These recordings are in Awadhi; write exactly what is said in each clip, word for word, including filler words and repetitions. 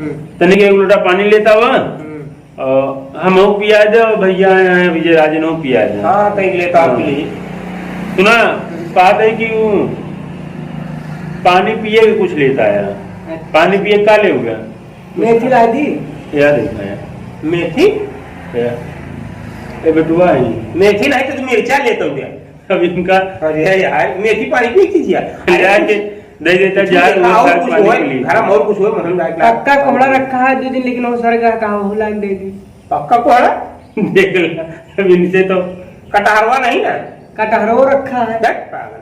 हम्म। तनिक एक लोटा पानी लेता हुआ। हम्म। और हमहू पिया दे, और भैया आए हैं विजय राज, इनहू पिया दे। हाँ, तो एक लेता हूँ, हाँ। पी ली। सुना, बात है कि वो पानी पिए के कुछ लेता है। अच्छा। पानी पिए का ले हुआ? मेथी ला दी। यार देखा यार। मेथी? यार। ए बेटुआ है। मेथी नहीं तो तू मिर्चा लेता हुआ। अब इनका अरे यार, मेथी पानी पी कीजिए। अरे यार के दे देता कुछ जार, देखा, वो और साग कुछ पानी होए, के लिए। घर में और कुछ होए, महीन जाए के पक्का लाग कोहड़ा रखा है दो दिन, लेकिन वो सर गया कहाँ, वो लाग दे दी। पक्का कोहड़ा? देख ले, अब इनसे तो कटहरवा नहीं ना? कटहरो रखा है। देख पागल,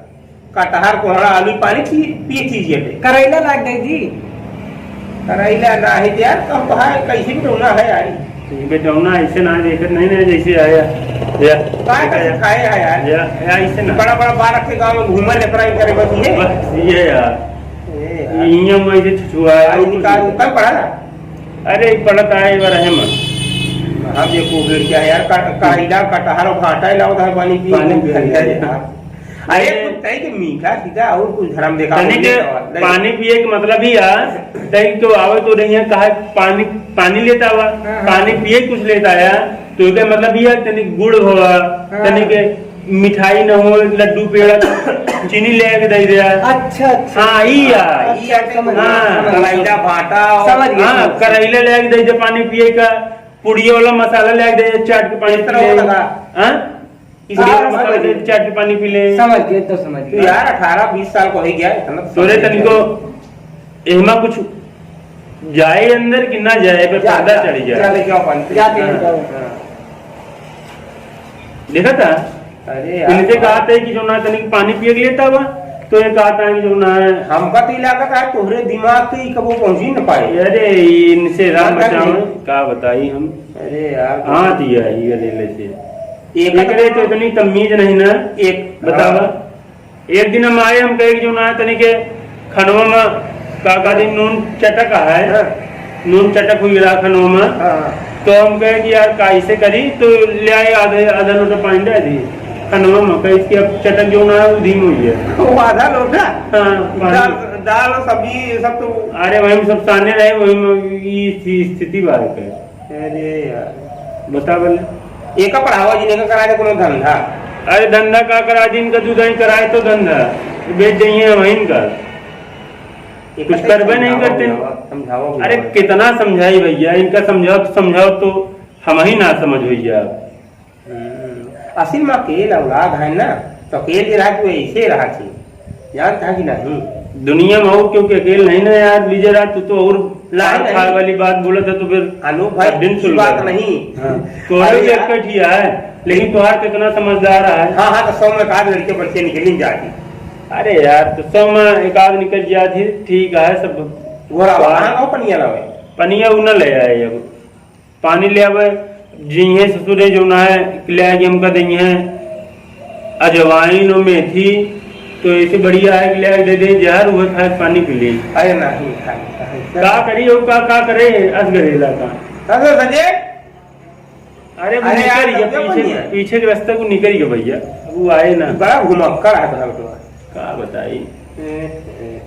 कटहर कोहड़ा आलू पानी पी, पी कीजिए बे। करैला लाग दे दी। करैला ना है यार, तो हम तो है, कैसे बेटौना है यार? ये बेटौना ऐसे ना देखत नहीं ना, जैसे आया। या, काय का या, सिखाए है यार? या, या, ऐसे ना। बड़ा बड़ा बालक के गाँव में घूमे लेकर आई करे बस ये। बस ये यार। ए यार। इहाँ वहीं से छुआ है। आज निकाल, कल पढ़ा था? अरे, पढ़त आए, एक बार है मन। हाँ, देखो, गिर गया यार, का-, काइला, कटहर और भाटा लाओ, उधर पानी पी, पानी पी लिया। यार। अरे, ये कुछ कहे कि मीठा सीधा और कुछ धर्म देखा तनी होने के का बात नहीं। पानी पिए के मतलब ही यार, तनी तो आवे तो नहीं है, कहा पानी, पानी लेता हुआ, हाँ, हाँ। पानी पिए कुछ लेता है, तो एकर मतलब ही है, तनी गुड़ हुआ, हाँ। तनी के मिठाई न हो, लड्डू पेड़ा, चीनी ले के दे दे। अच्छा, अच्छा। हाँ, ई यार। अच्छा, समझ गया, हाँ। समझ गया। कलैला भाटा और समझ गया, हाँ, समझ गया। करैला ले के दे दे पानी पिए का, पुड़िया वाला मसाला ले के दे दे, चाट के पानी इस तरह पी ले। होता का? हाँ? इस पुड़िया वाला हाँ, मसाला समझ दे दे, गया। चाट के पानी पी ले। समझ गया, एकदम समझ तो गया। यार, अठारह बीस साल को हो गया, इतना तो तोरे समझ तनिको गया। एहमा कुछ जाए अंदर कि ना जाए, पर जा, पर्दा जा, चढ़ी जाए। जा, लेके आओ पानी। जाते हैं, हाँ, जाओ। हाँ। देखा था? अरे यार, इनसे कहा था कि जो ना तनिक पानी पिए के लेता हुआ, तो ये कहा था कि जो ना है। हमका तो इलाका था, तोहरे दिमाग के ही कबो पहुंच ही न पाए। अरे, इनसे राम ना, बचाओ, नहीं। का बताई हम? अरे यार, हाँ, दिया ही, अरे, लेते। एक एकरे तो तो इतनी तमीज नहीं ना। एक, बतावा। हाँ। एक दिन हम आए, हम कहे कि जो ना तनी के खनवा में का, का दिन नून चटक है, हाँ। नून चटक हुई रहा खनवा में। हाँ। तो हम कहे कि यार, का इसे करी, तो ले आए आधे, आधा लोटा पानी डाल दी खनवा में, कहे इसकी अब चटक जो ना है, वो धीम हुई है। वो आधा लोटा? हाँ, पानी। दाल, दाल और सब्जी, ये सब तो अरे, वही में सब साने रहे, वही में ई स्थिति बात है। अरे यार। बता बले। एका पढ़ावा जी, एका कराए दे कोनो धंधा। अरे धंधा का करा जी, इनका दूध ही कराए तो धंधा। बेच जाइए वहीं का। एका कुछ तो करबे नहीं समझावा करते। बुझावा, समझावा अरे बुझावा। कितना समझाई भैया, इनका समझाओ तो समझाओ तो हम ही ना समझ भैया। हम्म, असिल में अकेल औलाद है ना, तो अकेल के रहा तू ऐसे रहा छी, जानता है कि नहीं? दुनिया में और क्योंकि अकेल नहीं ना यार, विजय राज, तू तो और नहीं, मार खाए नहीं। वाली बात बोलत है तो फिर अनूप भाई, दिन की सुन बात ले। नहीं। हाँ। तो अरे भी यार। एक ही है, लेकिन तोहार कितना समझदार है। हाँ, हाँ, तो सौ में एक आध लड़के बच्चे निकल ही जाती। अरे यार, तो सौ में एक आध निकल जाती, ठीक है, सब गोरा बात। कहाँ, कहाँ पनिया लावे? पनिया उ न ले आए अब। पानी ले आवे, जिहे ससुरे जौन है, ले आके हमका देइहे अजवाइन और मेथी, तो ऐसे बढ़िया है कि ले आके दे दे, जहर उहे खाए, पानी पी ले। अरे नहीं, खाए, खाए। का करी हो, का, का करे, अस गरेला का। का कर सके? अरे वो अरे यार, निकल गया, तब क्या पीछे, बनिया? पीछे के रास्ते को निकल गया भैया, वो आए ना। बड़ा घुमक्कड़ है तोहरा बेटवा। का बताई? ए, ए।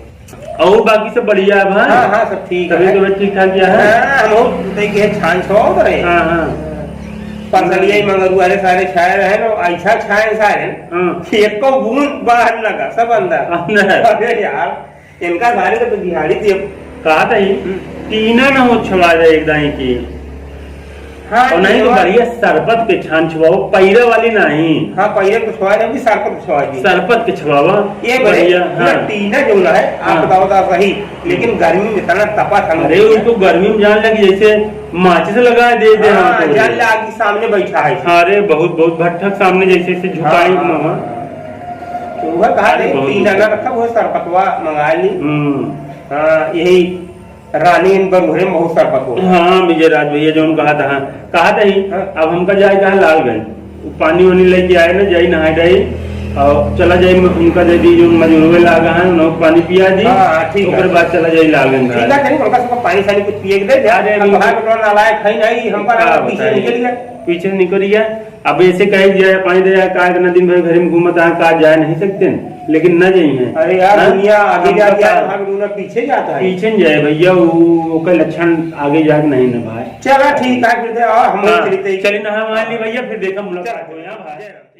और बाकी सब बढ़िया है भाई? हाँ, हाँ, सब ठीक तबीयत है। तबीयत ठीक ठाक क्या है? हाँ, हम लोग देख के छान छुआ उधर है। हाँ, हाँ। पसलिया ही मंगरुआ रे सारे छाए रहे ना, ऐसा छाए सारे हाँ। कि एको बूंद बाहर लगा, सब अंदर। अंदर। अरे यार, इनका सारे का तो दिहाड़ी दिए। कहा था ही, हम्म। टीना ना हो छुआ जाए एक दाई की। हाँ, और नहीं तो ये बढ़िया शरबत के छान छुआओ, पैरा वाली नहीं। हाँ, पैरा के छुआ जाए, भी शरबत के छुआ जाए। शरबत के छुआवा, ये बढ़िया, बढ़िया, पूरा हाँ। टीना जो ना है, आप हाँ। बताओ तो सही, लेकिन हम्म। गर्मी में इतना तपत हम अरे, लोग उनको गर्मी में जान लगी, जैसे माचिस लगा दे दे हाँ, हमको। जान लगी, सामने बैठा है। अरे, बहुत, बहुत भट्ठक सामने जैसे, जैसे झुकाई हाँ, हाँ, मामा। हाँ। तो वह कहा अरे, थे, बहुत टीना ना अच्छा। रखा, वो शरबतवा मंगा ली। हम्म। हाँ, यही रानी इन बरुहरे में बहुत शरबत हो। हाँ, विजय राज भैया जौन कहा था, हाँ, कहा था ही, हाँ। अब हमका जाए कहा लालगंज, पानी वानी लेके आए ना, जाई नहाए डाई, और चला जाई, उनका दे दी, जो मजूरवे लागा है, उन्हें पानी पिया दी। हाँ, हाँ, ठीक है। ओकर बाद चला जाई लागे में। ठीक है, चलिए, उनका सबको पानी सानी कुछ पिए के दे दे। अरे, हम अभी भाई बेटवा नालायक है नहीं, हमका का पीछे बताई? निकल गया। पीछे निकल गया। अब ऐसे कहे जाए, पानी दे जाए, का इतना दिन भर घर में घूमत आए, का जाए नहीं सकते हैं, लेकिन न जाई हैं। अरे यार, हाँ? दुनिया आगे हम जाती है, पता हम लोग पीछे जाता है। पीछे न जाए भैया, वो, ओकर लक्षण आगे जाके नहीं ना भाई। चला ठीक है, फिर दे, और हम हाँ, चलते ही। चलिए नहा वहा ली भैया, फिर देखा मुलाकात हो यहाँ भाई।